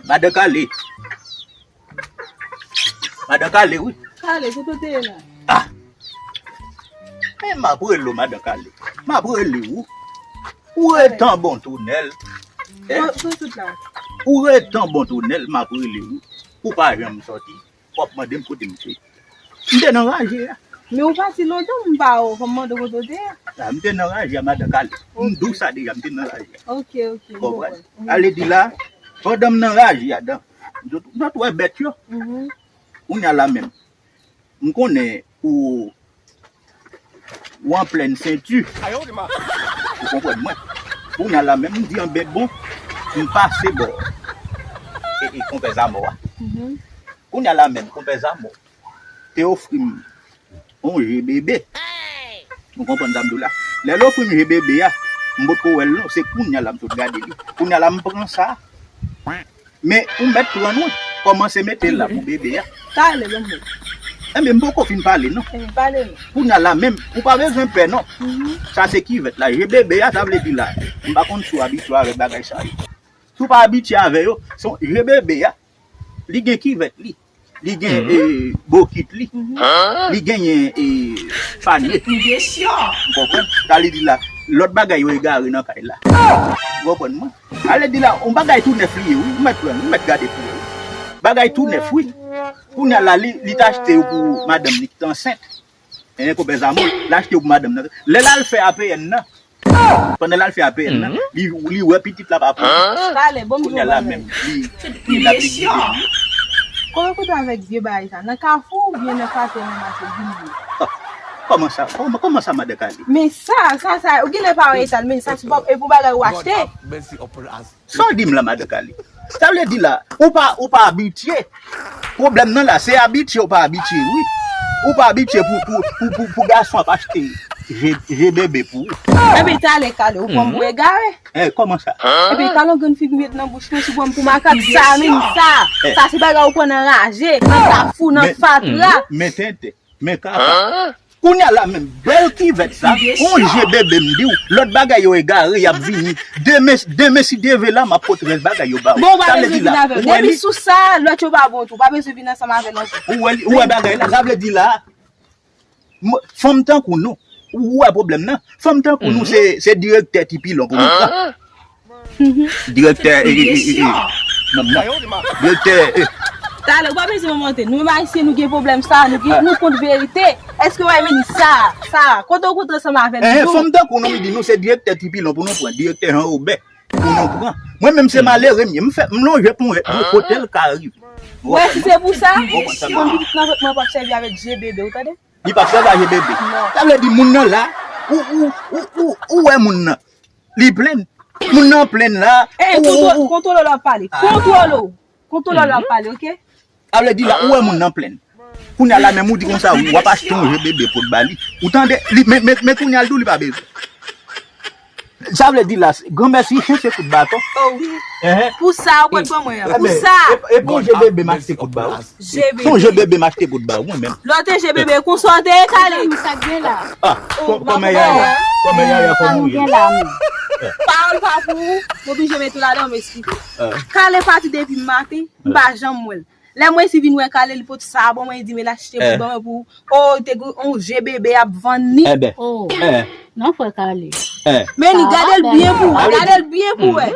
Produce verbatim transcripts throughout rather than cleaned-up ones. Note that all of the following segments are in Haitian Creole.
Madan Kale. Madan Kale, wi. Kale, kote w te ye la? Ah! Men m ap rele w, Madan Kale. M ap rele w. Ou ret an bon tounèl. Eh? Ou ret an bon tounèl, m ap rele w. Ou pa janm sòti. W ap mande m kote m te. M te nan raje a. Men ou pati lontan, m pa wè w, fò m mande w kote w te ye. Ah, m te nan raje a, Madan Kale. M di w sa deja, m te nan raje a. Ok, ok, m konprann. Sa vle di la, pandan m nan raje a, dan, zòt, zòt wè bèt yo. Mhm. Kounye a la menm. M konnen ou, ou an plèn senti. Ou konprann mwen. Kounye a la menm, m di anben bon, m pase bò. E, e, konpè Zamò a. Mhm. Kounye a la menm, konpè Zamò te ofri m yon je bebe. Ou konprann sa m di w la? Lè l ofri m je bebe a, m potko wè l non, se kounye a la m sot gade li. Kounye a la m pran sa. Men ou mèt pran non, kòmanse mete l la pou bebe a. Talè, ban m wè. Enben, m poko fin pale non. Enben, pale non. Kounye a la menm, ou pa bezwen pè non. Mhm. Sa se kivèt la. Je bebe a, sa vle di la. M pa konn si w abitye avèk bagay sa yo. Si w pa abitye avè yo, se yon je bebe a. Li gen kivèt li. Li gen, mhm, eh, bokit li. Mhm. Li genyen, eh, panye. Ou konprann? Sa vle di la, lòt bagay yo egare nan kay la. Ou konprann mwen? Sa vle di la, yon bagay tou nèf li ye, wi. Ou mèt pran, ou mèt gade pou wè, wi. Bagay tou nèf, wi. Kounye a la, li, li t achte yo pou madanm li ki t ansent. Enhen, konpè Zamò, l achte yo pou madanm nan. Lè l al fè A P N nan, pandan l al fè A P N nan, li, li wè pitit la pa pou li. Talè, bon, kounye a la menm, li, li n ap egzije li. Kote w kote avèk vye bagay sa? Nan kafou oubyen nan katye ranmase vin vye? Ah, kòman sa? Kòman, kòman sa, Madan Kale? Men sa, sa, sa, ou genlè pa wè eta l, men sa, se pa, e pou bagay ou achte. Sa w di m la, Madan Kale? Sa vle di la, ou pa, ou pa abitye. Pwoblèm nan la, se abitye ou pa abitye, wi. Ou pa abitye pou, pou, pou, pou, pou gason ap achte je, je bebe pou ou. Enben, talè, Kale, ou pran m pou egare. Eh, kòman sa? Enben, Kale, yon grenn figi ou met nan bouch mwen, si w pran m pou makak, sa, menm sa. Eh. Sa, se bagay ou pran nan raje, nan kafou, nan fatra. Men, men tenten, men kaka. Kounye a la menm, bèl kivèt sa, yon je bebe m di w, lòt bagay yo egare, y ap vini. Demen, demen si Dye vle la, m ap pote rès bagay yo ba ou. Bon, ou pa bezwen vin avè l. Depi sou sa, lòt yo pa bon tou, ou pa bezwen vin ansanm avè l ankò. Ou wè li, ou wè bagay la, sa vle di la, m, fanm tankou nou, ou wè pwoblèm nan, fanm tankou nou, se, se direktè ti pilon pou nou pran. Direktè, e, e, e, e, non, non. Direktè, e. Talè, ou pa bezwen monte. Nou menm Ayisyen, nou gen pwoblèm sa, nou gen, nou kont verite. Èske w wè minis sa, sa, kote w kote ansanm avè l? Eh, fanm tankou nou, m di nou se direktè ti pilon pou nou pran, direktè Jan Wobè pou nou pran. Mwen menm se malere m ye, m fè, m lonje pou mwen, mwen kote l ka rive. Ou wè si se pou sa, konn pitit nan vant mwen p ap sèvi avèk je bebe, ou tande? Li p ap sèvi a je bebe. Non. Sa vle di moun nan la, ou, ou, ou, ou, ou wè moun nan. Li plenn. Moun nan plenn la. Ey, ou, kontwole, ou, ou. Kontwole w lè w ap pale. Kontwole w. Kontwole w lè w ap pale, oke? Sa vle di la, ou wè moun nan plenn. Kounye a la menm ou di konsa, w ap achte yon je bebe pou t ba li. Ou tande? Li, men, men, men kounye a l di w li pa bezwen. Sa vle di la, granmèsi chen se kout baton. Oh wi. Enhen. Pou sa, ou pral ban mwen an. Pou sa. E, e pou je bebe m achte pou t ba ou. Je bebe. Se yon je bebe m achte pou t ba ou, mwen menm. Lè w te je bebe, konsa w te ye, Kale? Mezanmi, sa k gen la? Ah, kòman Yaya? Kòman Yaya, kòman ou ye? Pawòl pa pou ou, m oblije mete w ladan, m esplike. Kale pati depi maten, m pa janm wè l. Lè m resi vin wè Kale, li pot sa ban mwen, li di m l achte pou ban mwen pou, oh, te gen yon je bebe ap vann li. Enben. Oh. Non, frè Kale. Men li gade l byen pou, gade l byen pou wè.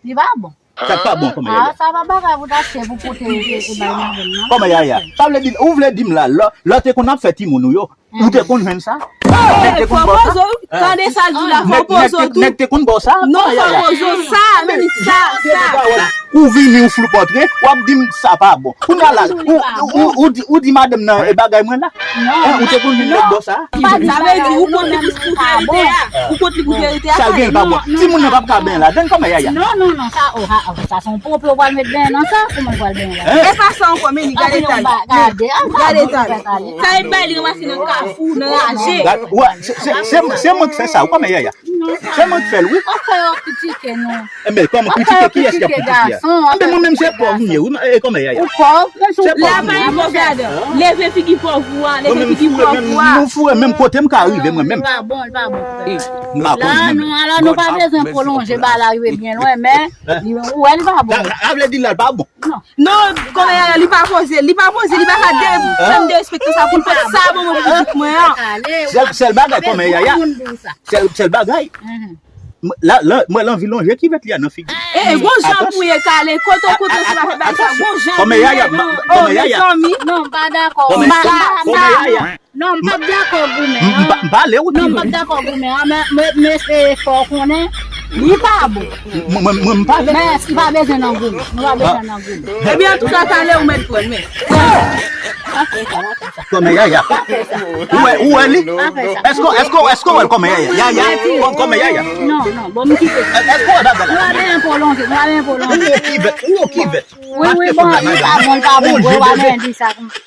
Li pa bon. Sa k pa bon, kòman Yaya? Ah, sa pa bagay pou t achte pou pote e, e bay madanm nan. Kòman Yaya? Sa vle di, ou vle di m la, lè, lè w te konn ap fè timoun ou yo, ou te konn jwenn sa? Ou te konn bò sa? Tande sa l di la, fò poze w tou. Nèg te konn bò sa? Non, fò poze w sa, men sa, sa, sa. Ou vini, ou flou pòtre, w ap di m sa pa bon. Kounye a la, ou, ou, ou di, ou di madanm nan, e bagay mwen la? Hein, ou te konn vin lòt bò sa? Sa vle di ou kont li pou verite a. Ou kont li pou verite a. Sa l gen pa bon. Timoun nan p ap ka benyen ladann kòman Yaya? Non, non, non, sa, oh, ha, oh, sa se yon ponpe ou pral met benyen nan sa, kòman l pral benyen la? E pa sa ankò, men li gade eta l. Gade eta l. Sa e bay li ranmase nan kafou, nan raje. Gad, wè, se, se, se, se mwen k fè sa, ou kòman Yaya? Se mwen k fè l, wi. Ou fè yo kritike nou. Enben, kòman kritike? Kiyès ki ap kritike a? Enben, mwen menm se pòv m ye, wi. E kòmè Yaya? Ou pòv? Se pòv m ye. La pa gen pòv ladan. Leve figi pòv ou a, leve figi pòv ou a. Mwen menm foure menm kote m ka rive mwen menm. Li pa bon, li pa bon. M pa konn mwen menm. La, nou, alò, nou pa bezwen pwolonje bagay la rive byen lwen, men ou wè li pa bon. Sa vle di la, li pa bon. Non, kòmè Yaya, li pa poze, li pa poze, li pa ka de, fè m derespekte sa pou l fè sa bon mwen pitit mwen an. Sèl, sèl bagay, kòmè Yaya. Sèl, sèl bagay. M- La, la, mwen l anvi lonje kivèt li a nan figi. E, e, gon jan pou ye kale, kote w kote w se pa fè bagay sa, gon jan pou ye. Kòmè Yaya, kòmè Yaya. Mezanmi. Non, m pa dakò. Kòmè, kòmè Yaya. Non, m p ap dakò goumen an. M pa ale ou. Non, m p ap dakò goumen an, men, men, men, e, fò w konnen, li pa bon. Mwen, mwen, mwen, m pa vle. Men, èske pa bezwen nan goumen? Nou pa bezwen nan goumen. Ebyen, antouka, talè ou mèt pran l, men. Kòmè Yaya. Ou wè, ou wè li? Èske, èske, èske w wè l kòmè Yaya? Yaya, kòm, kòmè Yaya. Non, non, bon, m kite. Èske w wè bagay la? Nou pa bezwen pwolonje, nou pa bezwen pwolonje. Ou wè kivèt, ou wè kivèt. Wi, wi, bon, li pa bon, li pa bon, bro, w pa bezwen di sa konsa.